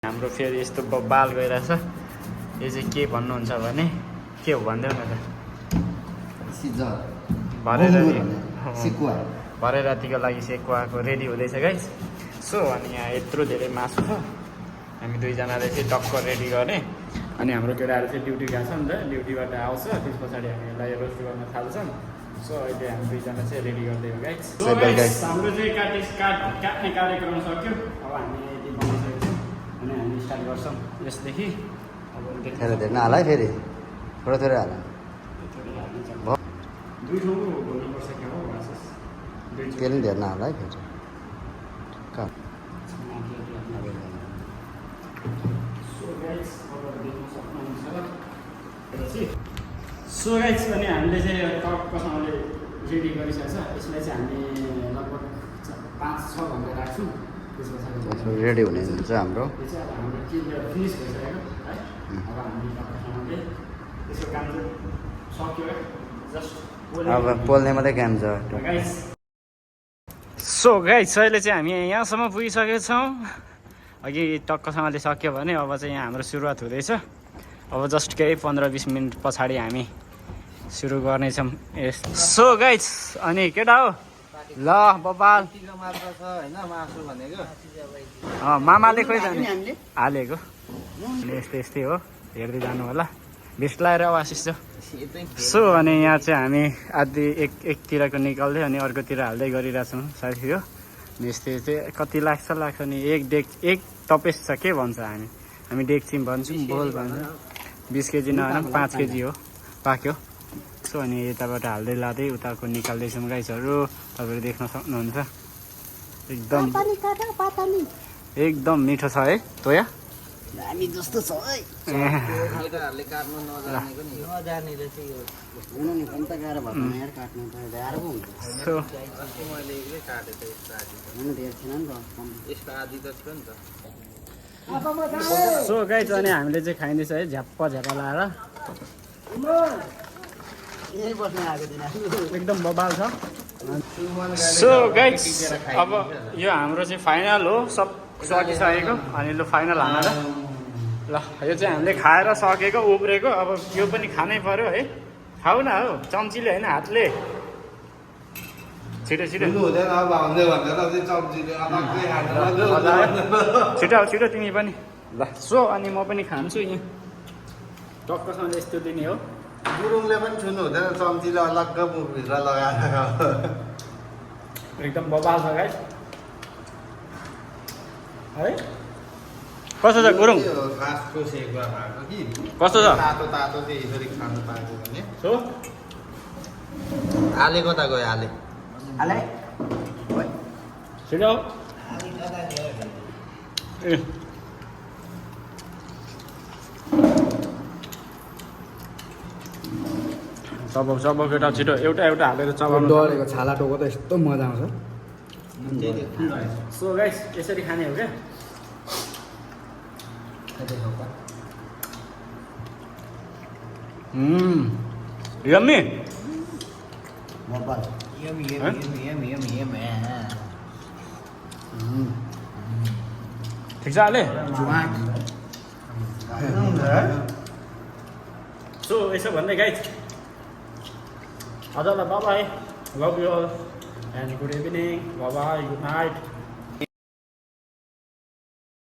हाम्रो फेरि यस्तो बाल गइरहेछ यो चाहिँ के भन्नुहुन्छ भने के हो भन्दै न त भरे रातिको लागि सेकुवाको रेडी हुँदैछ गाइस सो अनि यहाँ यत्रो धेरै मासु छ हामी दुईजनाले चाहिँ टक्कर रेडी गर्ने अनि हाम्रो केटाहरू चाहिँ ड्युटी गएको छ नि त ड्युटीबाट आउँछ त्यस पछाडि हामी यसलाई रोस्ट गर्न थाल्छौँ सो अहिले हामी दुईजना चाहिँ रेडी गर्दै हो गाइस हाम्रो चाहिँ काट्ने कार्यक्रम सक्यो अब हामी यति बनाइसकेको छौँ अनि हामी स्टार्ट गर्छौँ यसदेखि अब धेरै नहाल है फेरि थोरै थोरै हाल दुई ठाउँको भन्नुपर्छ क्या हो तेल पनि धेरै नहाल है फेरि सो गाइस अनि हामीले चाहिँ टक्कसँगले रेडी गरिसकेको छ यसलाई चाहिँ हामी लगभग 5-6 घन्टा राख्छौँ त्यस पछाडि रेडी हुने हुन्छ हाम्रो यो चाहिँ अब हाम्रो क्लियर फिनिस भइसकेको है अब हामीले टक्कसँगले त्यसको काम चाहिँ सक्यो है जस्ट अब पोल्ने मात्रै काम छ गाइस सो गाइस अहिले चाहिँ हामी यहाँसम्म पुगिसकेका छौँ अघि टक्कसँगले सक्यो भने अब चाहिँ यहाँ हाम्रो सुरुवात हुँदैछ अब जस्ट केही 15-20 मिनट पछाडि हामी सुरु गर्नेछौँ सो गाइस अनि केटा हो ल बबाल मामाले खोइ जाने हालेको अनि यस्तै हो हेर्दै जानु होला भेस्ट लगाएर आशिष छ सो अनि यहाँ चाहिँ हामी आधी एकतिरको निकाल्दै अनि अर्कोतिर हाल्दै गरिरहेछौँ साथी हो यस्तै चाहिँ कति लाग्छ नि एक तपेस छ के भन्छ हामी डेक्ची भन्छौँ बोल भन्छौँ 20 केजी नभएर 5 केजी हो पाक्यो सो अनि यताबाट हाल्दै लाँदै उताको निकाल्दैछौँ गाइसहरू तपाईँहरू देख्न सक्नुहुन्छ एकदम मिठो छ है तोया हामी जस्तो छ है सो गाइस अनि हामीले चाहिँ खाइँदैछ है झ्याप्पा लाएर एकदम बबाल छ सो गाइस अब यो हाम्रो चाहिँ फाइनल हो सब सकिसकेको अनि लु फाइनल हाल्न ल यो चाहिँ हामीले खाएर सकेको उब्रेको अब यो पनि खानै पर्यो है खाऊ न हौ चम्चीले होइन हातले छिटो छिटो तिमी पनि ल सो अनि म पनि खान्छु यहाँ टक्कसँग यस्तो दिने हो गुरुङले पनि छुनु हुँदैन चम्चीले अलग्ग मुखभित्र लगाएर एकदम बबाल छ गाइस है कस्तो छ गुरुङ कस्तो छ तातो चाहिँ यसरी खानु पाएको भने सो आले कता गयो आले छिटो ए चबाउ केटा छिटो एउटा हालेर चबाउनु डढेको छाला टोको त यस्तो मजा आउँछ सो गाइस यसरी खाने हो क्या यम्मी ठिक छ हाले सो यसो भन्दै गाइस हजुरलाई bye love you all and good evening bye good night